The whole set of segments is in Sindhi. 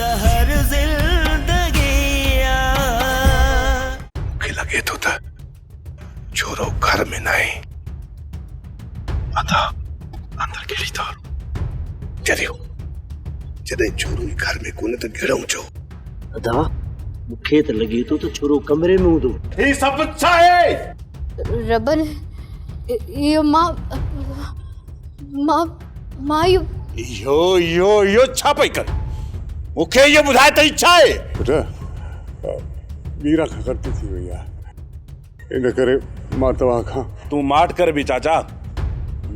زهر زندگي آ. مون کي لڳي ٿو ته ڇورو گهر ۾ ناهي. ادا اندر ڪهڙي ٿو هلون. چريو جڏهن ڇورو ئي گهر ۾ ڪونهي ته گهڙئون ڇو؟ ادا مون کي ته لڳي ٿو ته ڇورو ڪمري ۾ هوندو. هي سڀ ڇا آهي؟ ربن اهو مان مان مان اهو. اهو اهو اهو ڇا پئي ڪرين؟ مون کي اهو ٻڌاء ته هي ڇا آهي؟ پٽ ميرا کان غلطي ٿي وئي آهي ان ڪري مان توهان کان. تون ماٺ ڪر به چاچا،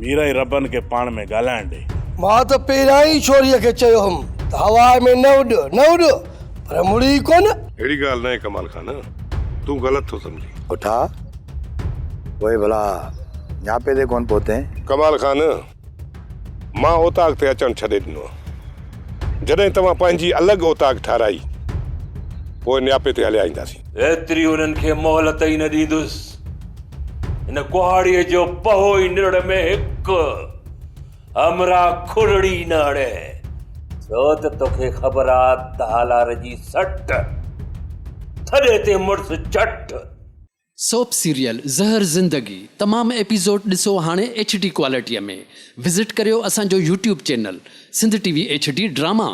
ميرا ۽ ربن کي پاڻ ۾ ڳالهائڻ ڏي. مان ته پهريان ئي ڇوريء کي چيو هوم ته هوا ۾ نه اڏ، نه اڏ، پر مڙي ئي ڪونه. اهڙي ڳالهه ناهي ڪمال خان، تون غلط ٿو سمجهين. اٺا، پوء ڀلا نياپي تي ڪونه پهتين؟ ڪمال خان، مان اوطاق تي اچڻ ڇڏي ڏنو. جڏهن توهان پنهنجي الڳ اوطاق ٺاهرائي، پوء نياپي تي هليا اينداسين. ايتري انهن کي مهلت ئي نه ڏيندس. هن ڪهاڙيء جو پهو ئي نرڙ ۾ هڪ همراهه کڙڙي نه هڻي. ڇو ته توکي خبر آ ته هالار جي سٽ، ٿڏي تي مڙس چٽ. سوپ سيريل زهر زندگي تمام ايپيسوڊ ڏسو هاڻي ايڇ ڊي ڪوالٽي ۾ وزٽ ڪريو اسان جو YouTube channel Sindh T V H D drama.